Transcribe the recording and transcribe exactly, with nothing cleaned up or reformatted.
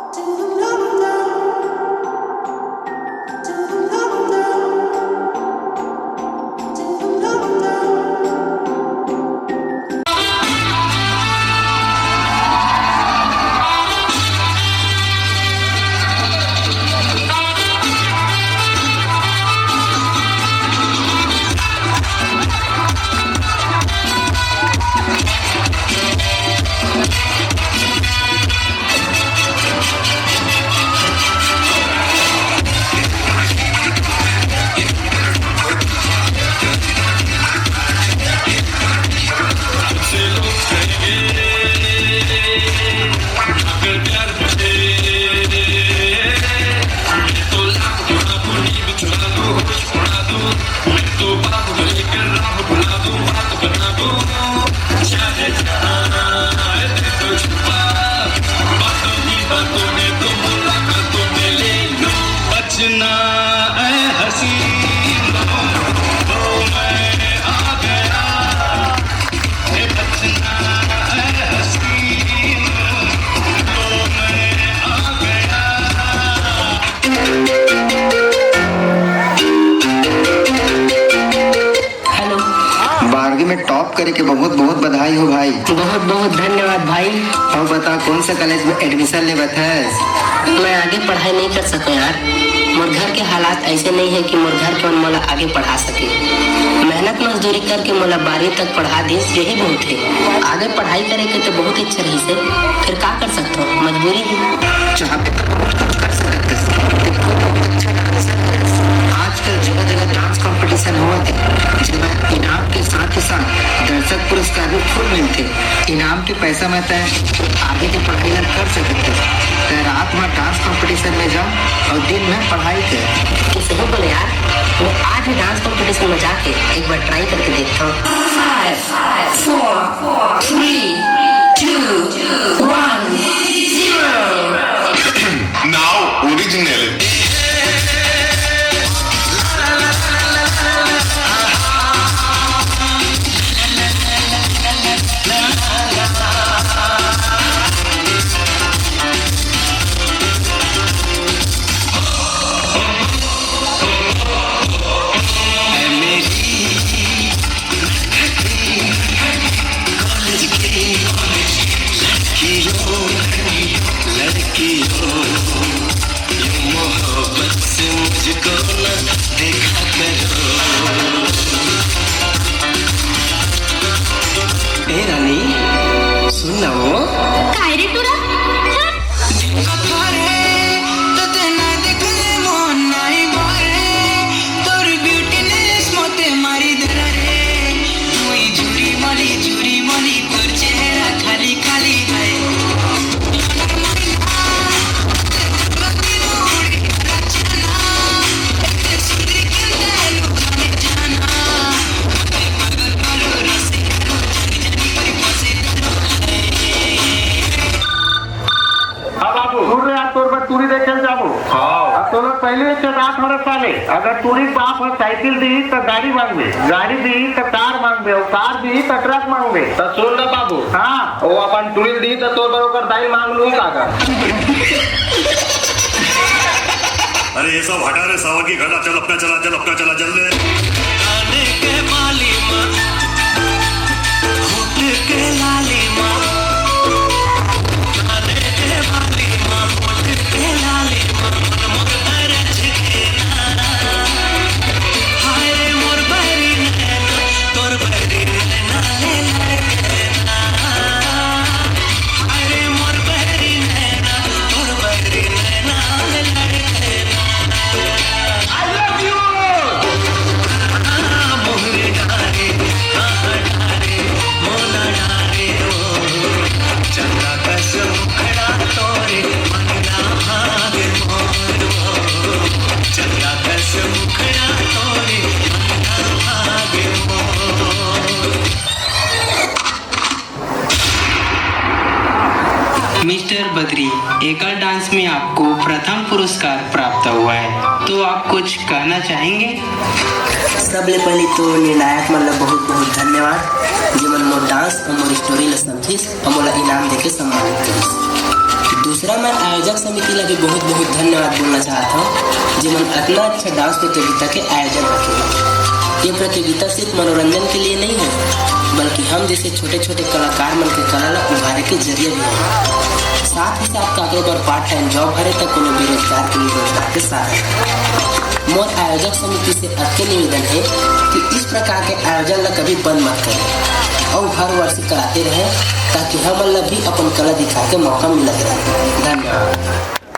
Hello. बारहवीं में top करे के बहुत बहुत बधाई हो भाई। बहुत बहुत धन्यवाद भाई। अउ बता, कौन सा कॉलेज में एडमिशन लेवत हस? मैं आगे पढ़ाई नहीं कर सको यार। मोर घर के हालात ऐसे नहीं है कि मोर घर के मन मोला आगे पढ़ा सके। मेहनत मजदूरी करके मोला बारहवीं तक पढ़ा दिस, यही बहुत है। आगे पढ़ाई करे के तो बहुत इच्छा रहिस हे, फिर का कर सकथो, मजबूरी है। चाहबे तो बहुत कुछ कर सकत हस। आजकल जगह जगह डांस कंपटीशन होवत हे, जेमा इनाम के साथ ही साथ दर्शक पुरस्कार भी खूब मिलथे। इनाम के पैसा में तय आगे के पढ़ाई ला कर सकत हस। तय रात में डांस कंपटीशन में जा और दिन में पढ़ाई कर। तो सही बोले यार, मैं आज ही डांस कंपटीशन में जाके एक बार ट्राई करके देखता हूँ। Five, four, three, two, one, zero. Now original. ए रानी, सुन ना वो। काय रे टुरा? हाँ बाबू, सुन रे, आज तोर बर टूरी देखे ल जाबो। हाँ। अब तोला पहले ही चेतात हो रे साले, अगर टूरी बाप ह साइकिल दी त गाड़ी मांगबे, गाड़ी दी त कार मांगबे, और कार दी त ट्रक मांगबे। त सुन ना बाबू। हाँ। वो अपन टूरी दी त तोर बर ओकर दाई मांग लूं का गा? अरे ये सब हटा रे, सावन की घटा, चल अपना चला, चल अपना चला, चल रे। काने के बाली माँ, होठ के लाली माँ, काने के बाली माँ, होठ के लाली माँ, मन मोर अरज के ना। हाय रे मोर बैरी नैना, तोर बैरी नैना ले लड़के ना। हाय रे मोर बैरी नैना, तोर बैरी नैना ले लड़के ना। I love you। मिस्टर बद्री, एकल डांस में आपको प्रथम पुरस्कार प्राप्त हुआ है, तो आप कुछ कहना चाहेंगे? सबले पहले तो निर्णायक मन ला बहुत बहुत धन्यवाद, जेमन मोर डांस और मोर स्टोरी ला समझिस और मोला इनाम देके सम्मानित करिस। दूसरा, मैं आयोजक समिति ला भी बहुत बहुत धन्यवाद बोलना चाहत हूँ, जेमन अतना अच्छा डांस प्रतियोगिता के आयोजन रखे हैं। ये प्रतियोगिता सिर्फ मनोरंजन के लिए नहीं है, बल्कि हम जैसे छोटे छोटे कलाकार मन के कला ला उभारे के जरिया भी है। साथ ही साथ काकरो बर पार्ट टाइम जॉब हरे, त कोनो बेरोजगार के लिए रोजगार के साधन है। मोर आयोजक समिति से अतके निवेदन है कि इस प्रकार के आयोजन ला कभी बंद मत करें और हर वर्ष कराते रहें, ताकि हमन ला भी अपन कला दिखाए के मौका मिलत रहे। धन्यवाद।